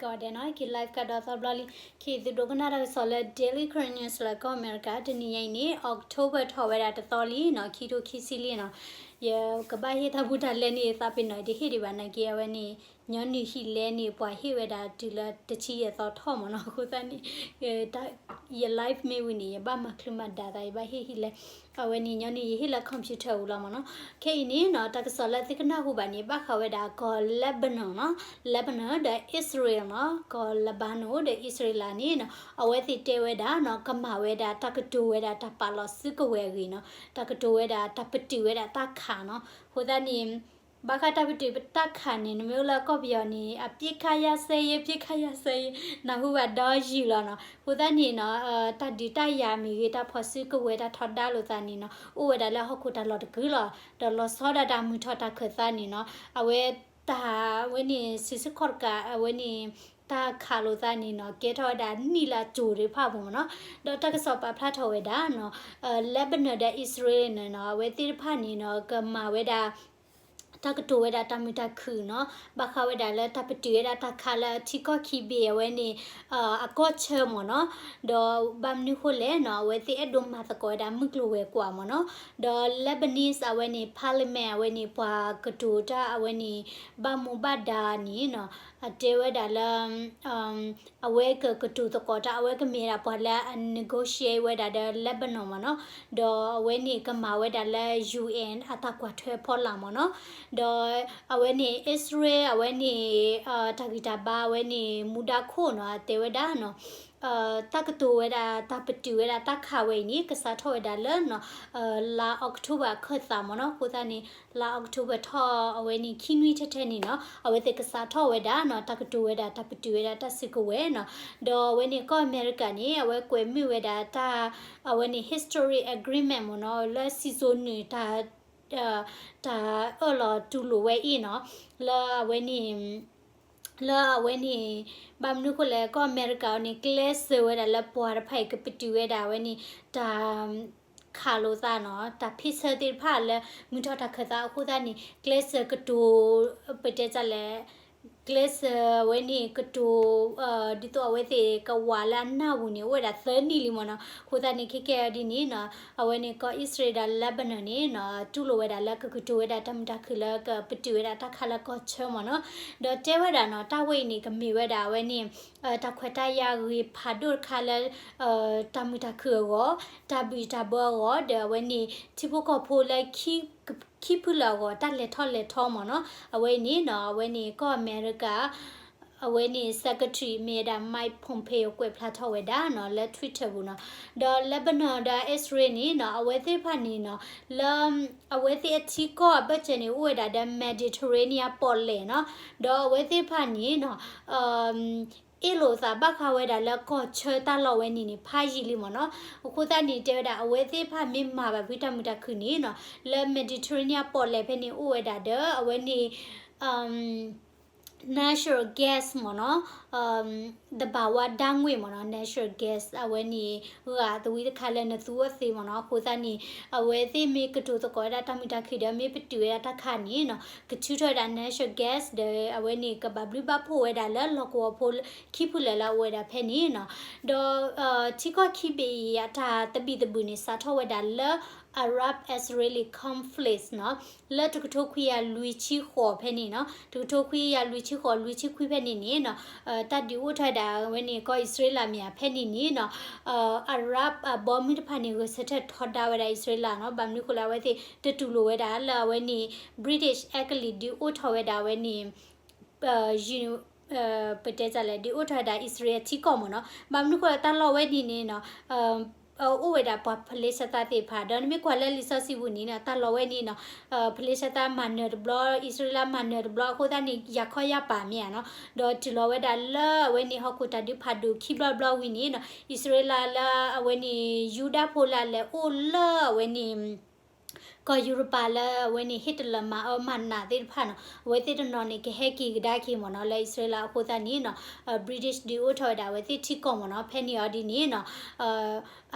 ကီးဒဲးနီၤ က့ၤ live ကဒီးသီဘျီလံ. က့ၤသုဒိကနၣ်တၢ်ကစီၣ်လၢ Daily Karen News လၢကီၢ်အမဲရကၤ တနံၤညါအံၤန့ၣ် October ထီၣ်ဝဲဒၣ်တသီလံနီၤ ခံထိခံဆံလံနီၤ. ယကဘၣ်ဟ့ၣ်တၢ်ဘူးတၢ်လဲန့ၣ် သးပ့ၤနီၣ်တဟ့ၣ်ဒံးဘၣ်နာ်က့ အဝဲန့ၣ် ညီနုၢ်ဟံၣ်လဲန့ၣ် ပှၤဟ့ၣ်ဝဲဒၣ်တုၤလၢတဆံယဲၢ်သီထီၣ်မ့ၢ်နီၤ. အဃိသတးန့ၣ် ယ live မ့ၢ်ဝံၤန့ၣ် ယဘၣ်မၤချုးမၤဒါသး ယဘၣ်ဟ့ၣ်ဟံၣ်လဲ အဝဲန့ၣ်ညီနုၢ်ယဟ့ၣ်လၢ computer ပူၤလီၤမ့ၢ်နီၤ. ခဲအံၤန့ၣ်နီၤ တၢ်ကစီၣ်လၢသုကနၢ်ဟူဘၣ်န့ၣ် ဘၣ်ဃးဝဲဒၣ်ကီၢ် Lebanon နီၤ, Lebanon ဒီး Israel နီၤ, ကီၢ် Lebanon ဒီး အံၣ်စရ့လးန့ၣ်နီၤ အဝဲသ့ၣ်တဲဝဲဒၣ်နီၤ ကမၤဝဲဒၣ်တၢ်ကတိၤဝဲဒၣ်တၢ်ပာ်လီၤစုကဝဲၤအဂ့ၢ်နီၤ, တၢ်ကတိၤဝဲဒၣ်တၢ်ပတုာ်ဝဲဒၣ်တၢ်ခးနီၤ. အဃိသတးန့ၣ် ဘၣ်ဃးတၢ်ပတုာ်တၢ်ခးန့ၣ် နမ့ၢ်အိၣ်လၢကီၢ်ပယီၤန့ၣ် အပစ်ခတ်ရပ်စဲရေး ပစ်ခတ်ရပ်စဲရေး နၢ်ဟူဘၣ်ဒီယံာ်လီၤနီၤ. အဃိသတးန့ၣ်နီၤ တၢ်ဒုးတၢ်ယၤမ့ၢ်ဂ့ၤ တၢ်ဖီၣ်စုကဝဲၤတၢ်ထီဒါလိာ်သးန့ၣ်နီၤ အိၣ်ဝဲဒၣ်လၢဟီၣ်ခိၣ်တၢ်လီၢ်တကုာ်လီၤ. ဒီးလီၤဆီဒၣ်တၢ်မုာ်ထီၣ်တၢ်ခၢၣ်သးန့ၣ်နီၤ အဝဲတၢ်ဝဲန့ၣ် စုဆူၣ်ခီၣ်တကး အဝဲန့ၣ် တၢ်ခးလိာ်သးန့ၣ်နီၤ ကဲထီၣ်ဝဲဒၣ်နံၣ်လၢအစိၤသ့ၣ်တဖၣ်အပူၤမ့ၢ်နီၤ. ဒီးတၢ်ကစီၣ်ပာ်ဖျါထီၣ်ဝဲဒၣ်နီၤ Lebanon ဒီး အံၣ်စရ့လးန့ၣ်နီၤ အဝဲသ့ၣ်တဖၣ်န့ၣ်နီၤ ကမၤဝဲဒၣ် တၢ်ကတိၤဝဲဒၣ်တၢ်မုာ်တၢ်ခုၣ်နီၤ ဘၣ်ဃးဝဲဒၣ်လၢတၢ်ပတုာ်ဝဲဒၣ်တၢ်ခးလၢထံကီၢ်ခံဘ့ၣ်အဝဲန့ၣ် အကီၢ်ဆၢမ့ၢ်နီၤ. ဒီးဘၣ်မနုၤဃိလဲၣ်နီၤ အဝဲသ့ၣ်အဲၣ်ဒိးမၤသကိးဝဲဒၣ်မုၢ်ကျိၤဝဲၤကွာ်မ့ၢ်နီၤ. ဒီး Lebanese အဝဲန့ၣ် parliament အဝဲန့ၣ် ပှၤကတိၤတၢ်အဝဲန့ၣ် ဘၣ်မူဘၣ်ဒါန့ၣ်နီၤ အတဲဝဲဒၣ်လၢ အဝဲကကတိၤသကိးတၢ် အဝဲကမ့ၢ်ဒၣ်ပှၤလၢအ negotiate ဝဲဒၣ်ဒီး Lebanon မ့ၢ်နီၤ. ဒီးအဝဲန့ၣ်ကမၤဝဲဒၣ်လၢ UN အတၢ်ကွၢ်ထွဲဖီလာ်မ့ၢ်နီၤ. ဒီးအဝဲန့ၣ် အံၣ်စရ့လး အဝဲန့ၣ် တၢ်ဂံၢ်တၢ်ဘါအဝဲန့ၣ် မူဒါခိၣ်နီၤ အတဲဝဲဒၣ်နီၤ တၢ်ကတိၤဝဲဒၣ် တၢ်ပတုာ်ဝဲဒၣ်တၢ်ခးဝဲအံၤန့ၣ် ကစးထီၣ်ဝဲဒၣ်လၢနီၤ လါ October အခၢၣ်သးမ့ၢ်နီၤ. အဃိသတးန့ၣ် လါ October ထီၣ်အဝဲန့ၣ် ခံနွံထဲထဲန့ၣ်နီၤ အဝဲသ့ၣ်ကစးထီၣ်ဝဲဒၣ်နီၤ တၢ်ကတိၤဝဲဒၣ် တၢ်ပတုာ်ဝဲဒၣ်တၢ်စုကဝဲၤနီၤ. ဒီးအဝဲန့ၣ်ကီၢ်အမဲရကၤန့ၣ် အဝဲကွဲးမုာ်ဝဲဒၣ်တၢ် အဝဲန့ၣ် historic agreement မ့ၢ်နီၤ လၢစံၣ်စိၤနုာ်တၢ် တၢ်အၢၣ်လီၤတူၢ်လိာ်ဝဲအံၤနီၤ လၢအဝဲန့ၣ် လၢအဝဲန့ၣ် ဘၣ်မနုၤဃိလဲၣ် ကီၢ်အမဲရကၤအံၤန့ၣ် ကျဲးစၢးဝဲဒၣ်လၢပှၤတဖၣ်အံၤ ကပတုာ်ဝဲဒၣ်အဝဲန့ၣ် တၢ်ခးလိာ်သးနီၤ တၢ်ဖ့ၣ်ဆၢသ့ၣ်တဖၣ်လၢ မုာ်ထီၣ်တၢ်ခၢၣ်သးအဃိသတးန့ၣ် ကျဲးစၢးကတိၤ ပတဲတၢ်လဲၣ် ကျဲးစၢးဝဲန့ၣ်ကတိၤ ဒ်သိးအဝဲသ့ၣ်ကဝးလၢအနၢ်ပူၤန့ၣ် အိၣ်ဝဲဒၣ်သၢနံၣ်လံမ့ၢ်နီၤ. အဃိသတးန့ၣ် ခဲကဲအံၤဒ်န့ၣ်နီၤ အဝဲန့ၣ်ကီၢ်အံၣ်စရ့လးဒီး Lebanon န့ၣ်နီၤ တူၢ်လိာ်ဝဲဒၣ်လၢကကတိၤဝဲဒၣ်တၢ်မုာ်တၢ်ခုၣ်လၢကပတုာ်ဝဲဒၣ်တၢ်ခးလၢကီၢ်ဆၢမ့ၢ်နီၤ. ဒီးတဲဝဲဒၣ်နီၤ တၢ်ဝဲအံၤန့ၣ် ကမ့ၢ်ဝဲဒၣ်အဝဲန့ၣ် တၢ်ခွဲးတၢ်ယာ်ဂ့ၤဖးဒိၣ်တခါလၢ တၢ်မုာ်တၢ်ခုၣ်အဂီၢ် တၢ်ဘံၣ်တၢ်ဘၢအဂီၢ် ဒီးအဝဲန့ၣ် ထံဖိကီၢ်ဖိလၢ ခံဖုလၢာ်အဂီၢ် တၢ်လဲၤထီၣ်လဲၤထီမ့ၢ်နီၤ. အဝဲအံၤန့ၣ်နီၤ အဝဲန့ၣ်ကီၢ်အမဲရကၤ အဝဲန့ၣ် secretary မ့ၢ်ဝဲဒၣ် Mike Pompeo ကွဲးဖျါထီၣ်ဝဲဒၣ်နီၤ လၢ Twitter ပူၤနီၤ. ဒီး Lebanon ဒီး အံၣ်စရ့လးန့ၣ်နီၤ အဝဲသ့ၣ်တဖၣ်န့ၣ်နီၤ လၢ အဝဲသ့ၣ်အထံကီၢ်အဘၢၣ်စၢၤန့ၣ် အိၣ်ဝဲဒၣ်ဒီး Mediterranean ပီၣ်လဲၣ်နီၤ. ဒီးအဝဲသ့ၣ်တဖၣ်န့ၣ်နီၤ အ့ၣ်လိာ်သးဘၣ်ဃးဝဲဒၣ်လၢကီၢ်ဆၢတၢ်လီၢ်ဝဲန့ၣ်န့ၣ် ဖးယံာ်လံမ့ၢ်နီၤ. အဃိသတးန့ၣ် တဲဝဲဒၣ် အဝဲသ့ၣ်တဖၣ်မ့ၢ်မၤဘၣ်ဖုတၢ်မုာ်တၢ်ခုၣ်န့ၣ်နီၤ လၢ Mediterranean ပီၣ်လဲၣ်ဖဲန့ၣ် အိၣ်ဝဲဒၣ်ဒီး အဝဲန့ၣ် natural gas မ့ၢ်နီၤ သဘာဝဓာတ်ငွေ့ မ့ၢ်နီၤ natural gas အဝဲန့ၣ် ဂာ်သဝံတခါလၢနသူအီၤသ့မ့ၢ်နီၤ. အဃိသတးန့ၣ် အဝဲသ့ၣ်မ့ၢ်ကတိၤသကိးဝဲဒၣ်တၢ်မုာ်တၢ်ခုၣ်ဒီး မ့ၢ်ပတုာ်ဝဲဒၣ်တၢ်ခးန့ၣ်နီၤ ကထုးထီၣ်ဝဲဒၣ် natural gas ဒီး အဝဲန့ၣ်ကဘၣ်ဘျုးဘၣ်ဖှိၣ်ဝဲဒၣ်လၢလီၢ်ကဝီၤဖိခံဖုလၢာ်လၢအအိၣ်ဝဲဒၣ်ဖဲန့ၣ်နီၤ. ဒီး ထံကီၢ်ခံဘ့ၣ်အံၤ အတၢ်သဘံၣ်သဘုၣ်န့ၣ် စးထီၣ်ဝဲဒၣ်လၢ Arab-Israeli conflict နီၤ လၢတကထိခွံကယၤလွံၢ်ဆံဃိးဖဲန့ၣ်နီၤ တကထိခွံကယၤလွံၢ်ဆံဃိး လွံၢ်ဆံခွံဖဲန့ၣ်န့ၣ်နီၤ တၢ်ဒုးအိၣ်ထီၣ်ဝဲဒၣ်အဝဲန့ၣ် ကီၢ်အံၣ်စရ့လးမ့ၢ်ဧါ ဖဲန့ၣ်န့ၣ်နီၤ Arab အဘီမုၢ်တဖၣ်န့ၣ် ဂဲၤဆၢထၢၣ်ထီဒါဝဲဒၣ်အံၣ်စရ့လးနီၤ ဘၣ်မနုၤဃိလၢအဝဲသ့ၣ်တတူၢ်လိာ်ဝဲဒၣ်လၢအဝဲန့ၣ် British အဲကလံးဒုးအိၣ်ထီၣ်ဝဲဒၣ်အဝဲန့ၣ် ပတဲတၢ်လဲၣ် ဒုးအိၣ်ထီၣ်ဝဲဒၣ်အံၣ်စရ့လးထံကီၢ်မ့ၢ်နီၤ ဘၣ်မနုၤဃိလၢတၢ်လီၢ်ဝဲန့ၣ်န့ၣ်နီၤ အိၣ်ဝဲဒၣ်ပှၤဖလ့ၡသးသ့ၣ်တဖၣ် ဒီးနမ့ၢ်ကွၢ်လၢလံာ်စီဆှံပူၤန့ၣ်နီၤ တၢ်လီၢ်ဝဲန့ၣ်နီၤ ဖလ့ၡသးမၤနၢၤတဘျီ အံၣ်စရ့လးမၤနၢၤတဘျီ အဃိသတးန့ၣ် ယၤခီယၤပၤမ့ၢ်ဧါနီၤ ဒီးတုၤလီၤဝဲဒၣ်လၢအဝဲန့ၣ် ဟီၣ်ခိၣ်တၢ်ဒုးဖးဒိၣ်ခံဘျီတဘျီဝံၤန့ၣ်နီၤ အံၣ်စရ့လးလၢအဝဲန့ၣ် ယူဒၤဖိလၢအလဲၤအိၣ်လၢအဝဲန့ၣ် ကီၢ်ယူရပၤလၢအဝဲန့ၣ် Hitler မၤအၢမၤနးသ့ၣ်တဖၣ်နီၤ အဝဲသ့ၣ်တနီၤန့ၣ် ကဟဲက့ၤကဒါက့ၤမ့ၢ်နီၤ လၢအံၣ်စရ့လးအဃိသတးန့ၣ်နီၤ British ဒုးအိၣ်ထီၣ်ဝဲဒၣ်အဝဲသ့ၣ်ထံကီၢ်မ့ၢ်နီၤ ဖဲန့ၣ်အီၤဒ်န့ၣ်နီၤ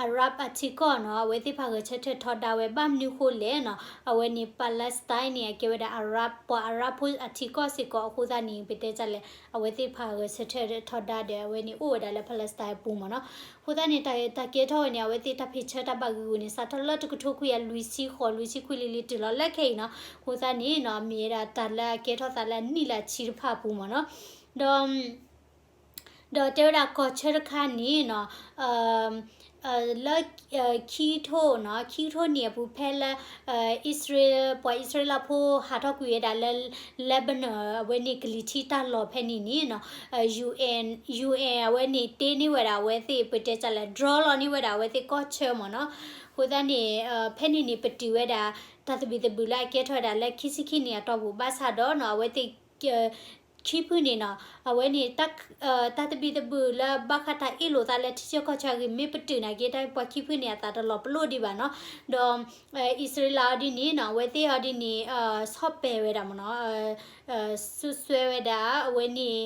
Arab အထံကီၢ်နီၤ အဝဲသ့ၣ်ဖးဂဲၤဆၢထၢၣ်ထီဒါဝဲ ဘၣ်မနုၤဃိလဲၣ်နီၤ အဝဲန့ၣ် Palestine န့ၣ် အကဲဝဲဒၣ် Arab ပှၤအရါဖိအထံကီၢ်စ့ၢ်ကီးအဃိသတးန့ၣ် ပတဲတၢ်လဲၣ် အဝဲသ့ၣ်ဖးဂဲၤဆၢထၢၣ်ထီဒါဒီး အဝဲန့ၣ်အိၣ်ဝဲဒၣ်လၢ Palestine အပူၤမ့ၢ်နီၤ အဃိသတးန့ၣ် တၢ်ကဲထီၣ်ဝဲန့ၣ် အဝဲသ့ၣ်တၢ်ဖံးဆၢတၢ်ဘၣ်ဂံာ်ဂူာ်န့ၣ် စးထီၣ်လၢတကထိခွံကယၤလွံၢ်ဆံဃိး လွံၢ်ဆံခွံလံၤလံၤတုၤလီၤလၢခဲအံၤနီၤ အဃိသတးန့ၣ်နီၤ မ့ၢ်ဝဲဒၣ်တၢ်လၢအကဲထီၣ်သးလၢအနံၣ်လၢအဆံတဖၣ်အပူၤမ့ၢ်နီၤ ဒီး ဒီးတဲဝဲဒၣ်ကီၢ်ဆၢတခါန့ၣ်နီၤ လၢ ခံကထိနီၤ ခံကထိနံၣ်အပူၤဖဲလၢ အံၣ်စရ့လး ပှၤအံၣ်စရ့လးဖိဟးထီၣ်ကွံာ်ဝဲဒၣ်လၢ Lebanon အဝဲန့ၣ်ကလံၤထံးတၢ်လီၢ်ဖဲန့ၣ်န့ၣ်နီၤ UN UN အဝဲန့ၣ်တ့န့ၢ်ဝဲဒၣ်အဝဲသ့ၣ် ပတဲတၢ်လဲၣ် draw လီၤန့ၢ်ဝဲဒၣ်အဝဲသ့ၣ်ကီၢ်ဆၢမ့ၢ်နီၤ အဃိသတးန့ၣ် ဖဲန့ၣ်န့ၣ် ပတုာ်ဝဲဒၣ် တၢ်သဘံၣ်သဘုၣ်လၢအကဲထီၣ်ဝဲဒၣ်လၢခံဆံခံနံၣ်အတီၢ်ပူၤ ဘၣ်ဆၣ်ဒီးနီၤ အဝဲသ့ၣ် ခံဖုန့ၣ်နီၤ အဝဲန့ၣ် တၢ်သဘံၣ်သဘုၣ်လၢဘၣ်ဃးတၢ်အ့ၣ်လိာ်သးလၢထံဆၢကီၢ်ဆၢအဂ့ၢ် မ့ၢ်ပတုာ်နာ်က့ တၢ်ပှၤခံဖုန့ၣ် အသးတလီၤပလိာ်ဒံးဘၣ်နီၤ ဒီး အံၣ်စရ့လးအီၤဒ်န့ၣ်နီၤ အဝဲသ့ၣ်အီၤဒ်န့ၣ် ဆီၣ်ပဲာ်ဝဲဒၣ်မ့ၢ်နီၤ စွပ်စွဲဝဲဒၣ် အဝဲန့ၣ်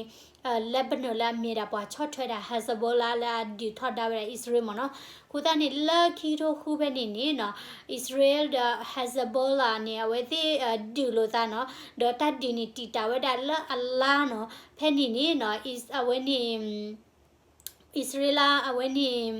Lebanon လၢအမ့ၢ်ဒၣ်ပှၤဆီၣ်ထွဲဒၣ် Hezbollah လၢအဒုးထီဒါဝဲဒၣ်အံၣ်စရ့လးမ့ၢ်နီၤ အဃိသတးန့ၣ် လၢခံကထိဃုဖဲန့ၣ်န့ၣ်နီၤ အံၣ်စရ့လးဒီး Hezbollah န့ၣ် အဝဲသ့ၣ်ဒုးလိာ်သးနီၤ ဒီးတၢ်ဒုးန့ၣ်တံာ်တာ်ဝဲဒၣ်လၢအလါနီၤ ဖဲန့ၣ်န့ၣ်နီၤ အဝဲန့ၣ် အံၣ်စရ့လး အဝဲန့ၣ်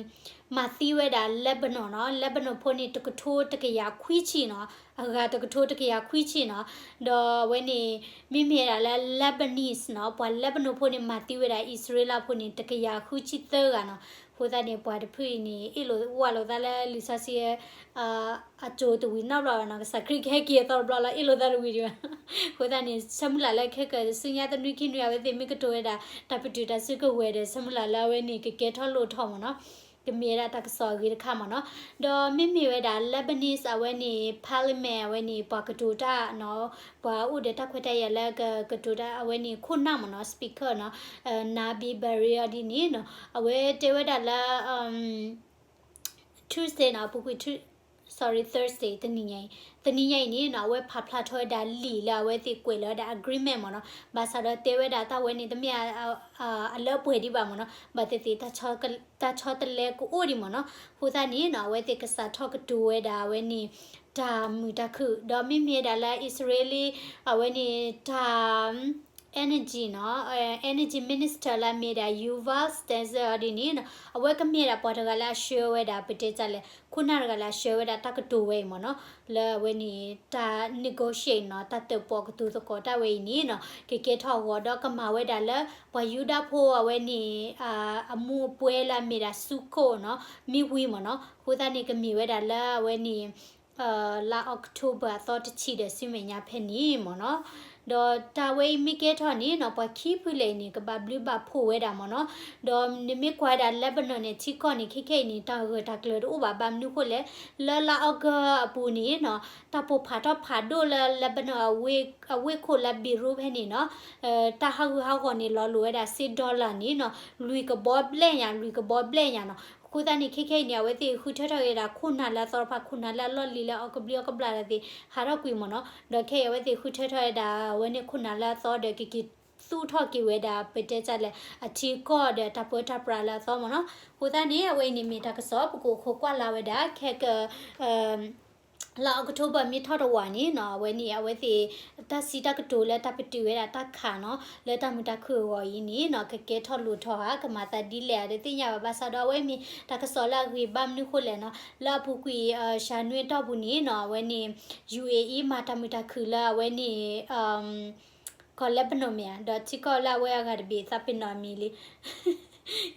မၤသံဝဲဒၣ် Lebanon နီၤ Lebanon ဖိန့ၣ် တကထိတကယၤခွံဆံနီၤ အဂၤတကထိတကယၤခွံဆံနီၤ ဒီးအဝဲန့ၣ် မ့မ့ၢ်ဝဲဒၣ်လၢ Lebanese နီၤ ပှၤ Lebanon ဖိန့ၣ် မၤသံဝဲဒၣ်အံၣ်စရ့လးဖိန့ၣ် တကယၤဃုဆံသၢဂၤနီၤ အဃိသတးန့ၣ် ပှၤတဖုအံၤန့ၣ် အ့ၣ်လိာ်ဝးလိာ်သးလၢလံာ်စီဆှံ အစိၤတဝံၤနီတဘျီဘၣ်နီၤ ကစၢ်ခရံာ်ကဟဲက့ၤအသီတဘျီလီၤ အ့ၣ်လိာ်သးတဝံၤဒံးဘၣ် အဃိသတးန့ၣ် ဆၢမုၢ်လၢ်လၢခဲကၢၤဆူညါသနွံခံနွံ အဝဲသ့ၣ်မ့ၢ်ကတိၤဝဲဒၣ် တၢ်ပတုာ်တၢ်စုကဝဲၤဒီး ဆၢမုၢ်လၢ်လၢအဝဲန့ၣ် ကကဲထီၣ်လိၣ်ထီၣ်မ့ၢ်နီၤ ကမ့ၢ်ဝဲဒၣ်တၢ်ကစီၣ်အဂ့ၤတခါမ့ၢ်နီၤ ဒီးမ့မ့ၢ်ဝဲဒၣ် Lebanese အဝဲန့ၣ် parliament အဝဲန့ၣ် ပှၤကတိၤတၢ်နီၤ ပှၤအိၣ်ဒီးတၢ်ခွဲးတၢ်ယာ်လၢကကတိၤတၢ် အဝဲန့ၣ်ခိၣ်နၢ်မ့ၢ်နီၤ speaker နီၤ Nabih Berri အီၤဒ်န့ၣ်နီၤ အဝဲတဲဝဲဒၣ်လၢ Tuesday နီၤ အပူၤကွံာ် sorry Thursday တနံၤညါအံၤ တနံၤညါအံၤန့ၣ်နီၤ အဝဲဖးဖျါထီၣ်ဝဲဒၣ်လံာ်လၢအဝဲသ့ၣ်ကွဲးလီၤဝဲဒၣ် agreement မ့ၢ်နီၤ ဘၣ်ဆၣ်ဒီးတဲဝဲဒၣ်တၢ်ဝဲန့ၣ် တမ့ၢ်အလၢအပှဲၤဒံးဘၣ်မ့ၢ်နီၤ ဘၣ်သ့ၣ်သ့ၣ် တၢ်ဆီတလဲကအိၣ်ဒံးမ့ၢ်နီၤ အဃိသတးန့ၣ်နီၤ အဝဲသ့ၣ်ကစးထီၣ်ကတိၤဝဲဒၣ်အဝဲန့ၣ် တၢ်မုာ်တၢ်ခုၣ် ဒီးမ့မ့ၢ်ဝဲဒၣ်လၢအံၣ်စရ့လး အဝဲန့ၣ်တၢ် energy နီၤ energy minister လၢအမ့ၢ်ဒၣ် Yuval Steinzei အီၤဒ်န့ၣ်နီၤ အဝဲကမ့ၢ်ဒၣ်ပှၤတဂၤလၢအဆှၢဝဲဒၣ် ပတဲတၢ်လဲၣ် ခိၣ်နၢ်တဂၤလၢအဆှၢဝဲဒၣ်တၢ်ကတိၤဝဲအံၤမ့ၢ်နီၤ လၢအဝဲန့ၣ် တၢ် negotiate နီၤ တၢ်တၢၣ်ပီၣ်ကတိၤသကိးတၢ်ဝဲအံၤန့ၣ်နီၤ ကကဲထီၣ်အဂီၢ်ဒီးကမၤဝဲဒၣ်လၢ ပှၤယူဒၤဖိအဝဲန့ၣ် အမူအပွဲလၢအမ့ၢ်ဒၣ် Sukkot နီၤ မ့ၢ်ဝံၤမ့ၢ်နီၤ အဃိသတးန့ၣ် ကမ့ၢ်ဝဲဒၣ်လၢအဝဲန့ၣ် လါ October အသီတဆံဒီးဆူမဲာ်ညါဖဲန့ၣ်မ့ၢ်နီၤ ဒီးတၢ်ဝဲအံၤမ့ၢ်ကဲထီၣ်န့ၣ်နီၤ ပှၤခံဖုလဲၣ်အံၤန့ၣ် ကဘၣ်ဘျုးဘၣ်ဖှိၣ်ဝဲဒၣ်မ့ၢ်နီၤ ဒီးနမ့ၢ်ကွၢ်ဝဲဒၣ် Lebanon န့ၣ် ထံကီၢ်န့ၣ် ခဲခဲအံၤန့ၣ် တၢ်ဂၢၢ်တၢ်ကျၢၤတအိၣ်ဘၣ် ဘၣ်မနုၤဃိလဲၣ် လၢလါအီကူးအပူၤန့ၣ်နီၤ တၢ်ပိၢ်ဖးထီၣ်ဖးဒိၣ်လၢ Lebanon အဝ့ၢ်ခိၣ်လၢ Beirut ဖဲန့ၣ်နီၤ တၢ်ဟးဂူာ်ဟးဂီၤန့ၣ် လီၤလိာ်ဝဲဒၣ်စ့ dollar န့ၣ်နီၤ လွံၢ်ကဘီဘျဲၣ်ညါ လွံၢ်ကဘီဘျဲၣ်ညါနီၤ အဃိသတးန့ၣ် ခဲခဲအံၤန့ၣ် အဝဲသ့ၣ်ဃုထၢထီၣ်ဝဲဒၣ်ခိၣ်နၢ်လၢအသီတဖၣ် ခိၣ်နၢ်လၢအလီၢ်လံၤလၢအီကဘျံးအီကဘျၣ်တၢ်သ့ၣ် ဟးထီၣ်ကွံာ်မ့ၢ်နီၤ ဒီးခဲအံၤအဝဲသ့ၣ်ဃုထၢထီၣ်ဝဲဒၣ် အဝဲန့ၣ်ခိၣ်နၢ်လၢအသီဒီး ကက့ၤသူၣ်ထီၣ်က့ၤဝဲဒၣ် ပတဲတၢ်လဲၣ် အထံကီၢ်ဒီးတၢ်ပၢတၢ်ပြးလၢအသီမ့ၢ်နီၤ အဃိသတးန့ၣ် အဝဲအံၤန့ၣ်မ့ၢ်တၢ်ကစီၣ် ပကအိၣ်ခိးကွၢ်လၢ်ဝဲဒၣ် ခဲက လါ October မ့ၢ်ထီၣ်တဝာ်န့ၣ်နီၤ အဝဲန့ၣ် အဝဲသ့ၣ် တၢ်စံးတၢ်ကတိၤလၢတၢ်ပတုာ်ဝဲဒၣ်တၢ်ခးနီၤ လၢတၢ်မုာ်တၢ်ခုၣ်အဂီၢ်အံၤန့ၣ်နီၤ ကကဲထီၣ်လိၣ်ထီၣ်ဧါ ကမၤသးဒ်လဲၣ်ဧါ တသ့ၣ်ညါဘၣ် ဘၣ်ဆၣ်ဒီး အဝဲမ့ၢ်တၢ်ကစီၣ်လၢအဂ့ၤဘၣ်မနုၤဃိလဲၣ်နီၤ လၢအပူၤကွံာ် ရှၢနွံအတီၢ်ပူၤန့ၣ်နီၤ အဝဲန့ၣ် ယူဢေအံၤ မၤတၢ်မုာ်တၢ်ခုၣ်လၢအဝဲန့ၣ် ကီၢ် Lebanon မ့ၢ်ဧါ ဒီးထံကီၢ်လၢအဝဲအဂၤတဘ့ၣ် သးပ့ၤနီၣ်အမံၤလံ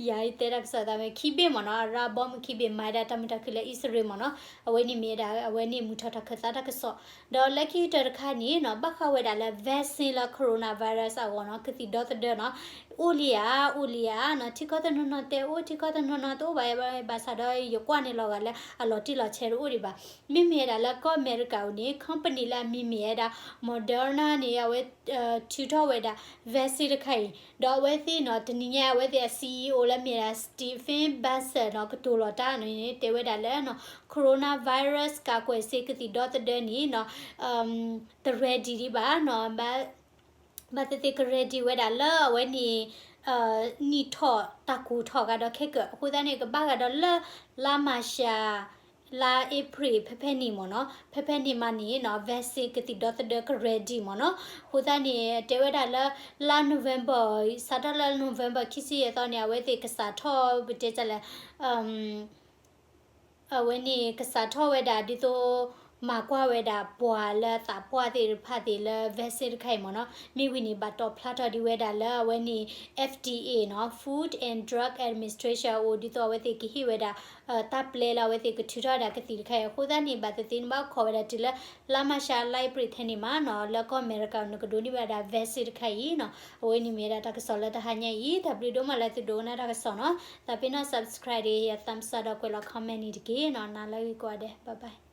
ယၤအံၤတဲတၢ်ကစီၣ်သးဝဲ ခံဘ့ၣ်မ့ၢ်နီၤ အရၣ်ဘီမုၢ်ခံဘ့ၣ် မၤဒၣ်တၢ်မုာ်တၢ်ခုၣ်လၢအံၣ်စရ့လးမ့ၢ်နီၤ အဝဲန့ၣ်မ့ၢ်ဒၣ် အဝဲန့ၣ်မုာ်ထီၣ်တၢ်ခၢၣ်သးတၢ်ကစီၣ် ဒီးလၢခံကတၢၢ်တခါန့ၣ်နီၤ ဘၣ်ဃးဝဲဒၣ်လၢ vaccine လၢ coronavirus အဂီၢ်နီၤ ကသံၣ်ဒီသဒၢနီၤ အိၣ်လံဧါ အိၣ်လံဧါနီၤ ထံကီၢ်တနီၤနီၤတဲအိၣ် ထံကီၢ်တနီၤနီၤတအိၣ်ဘၣ် ဘၣ်ဆၣ်ဒီးယကွၢ်န့ၣ်လီၤဂာ်လၢအလီၤတံၢ်လီၤဆဲးတအိၣ်ဒံးဘၣ် မ့မ့ၢ်ဝဲဒၣ်လၢကီၢ်အမဲရကၤအံၤန့ၣ် company လၢအမံၤမ့ၢ်ဝဲဒၣ် Moderna န့ၣ် အဝဲ ထုးထီၣ်ဝဲဒၣ် vaccine တခါအံၤ ဒီးအဝဲသ့ၣ်နီၤ တနံၤညါအဝဲသ့ၣ်အ CEO အိၣ်လၢမ့ၢ်ဒၣ် Stephen Bassett နီၤ ကတိၤလီၤတၢ်န့ၣ် တဲဝဲဒၣ်လၢနီၤ coronavirus ကာကွယ်ဆေး ကသံၣ်ဒီသဒၢန့ၣ်နီၤ တ ready ဒံးဘၣ်နီၤ ဘၣ်သ့ၣ်သ့ၣ်က ready ဝဲဒၣ်လၢအဝဲန့ၣ် နံၣ်ထီၣ်တၢ်ကူၣ်ထီၣ်ဂၤဒီးခဲကၢၣ် အဃိသတးန့ၣ် ကဘၣ်ဂၤဒီးလၢ လါမၤရှး လါအ့ဖြ့ၣ် ဖဲဖဲန့ၣ်မ့ၢ်နီၤ ဖဲဖဲန့ၣ်မးန့ၣ်နီၤ vaccine ကသံၣ်ဒီသဒၢက ready မ့ၢ်နီၤ အဃိသတးန့ၣ် တဲဝဲဒၣ်လၢ လါ November စးထီၣ်လၢ November ခံဆံယဲၢ်သီန့ၣ် အဝဲသ့ၣ်ကစးထီၣ် ပတဲလဲၣ် အဝဲန့ၣ်ကစးထီၣ်ဝဲဒၣ်ဒ်သိး မၤကွၢ်ဝဲဒၣ်ပှၤလၢအသးပှၢ်သ့ၣ်တဖၣ်သ့ၣ်လၢ vaccine တခါအံၤမ့ၢ်နီၤ မ့ၢ်ဝံၤန့ၣ် ဘၣ်တီၣ်ဖျါထီၣ်ဒံးဝဲဒၣ်လၢအဝဲန့ၣ် F D A နီၤ Food and Drug Administration အအိၣ် ဒ်သိးအဝဲသ့ၣ်ကဟ့ၣ်ဝဲဒၣ် တၢ်ပျဲလၢအဝဲသ့ၣ်ကထုးထီၣ်ဝဲဒၣ်ကသံၣ်တခါအံၤ အဃိသတးန့ၣ် ဘၣ်သ့ၣ်သ့ၣ်န့ၣ်ဘၣ်ခိးဝဲဒၣ်တုၤလၢ လါမၤရှး လါအ့ဖြ့ၣ်ထဲန့ၣ်မးနီၤ လၢကီၢ်အမဲရကၤ နကဒိးန့ၢ်ဝဲဒၣ် vaccine တခါအံၤနီၤ အဝဲန့ၣ်မ့ၢ်ဝဲဒၣ်တၢ်ကစီၣ်လၢတဟါညါအံၤ တၢ်ဘျုးဒိၣ်မးလၢသုဒိကနၣ်တၢ်ကစီၣ်နီၤ သးပ့ၤနီၣ် subscribe ဒီး thumbs up ဒီးကွဲးလီၤ comment န့ၣ်တက့ၢ်နီၤ နၤလၢဂ့ၤကိးဂၤဒဲး bye bye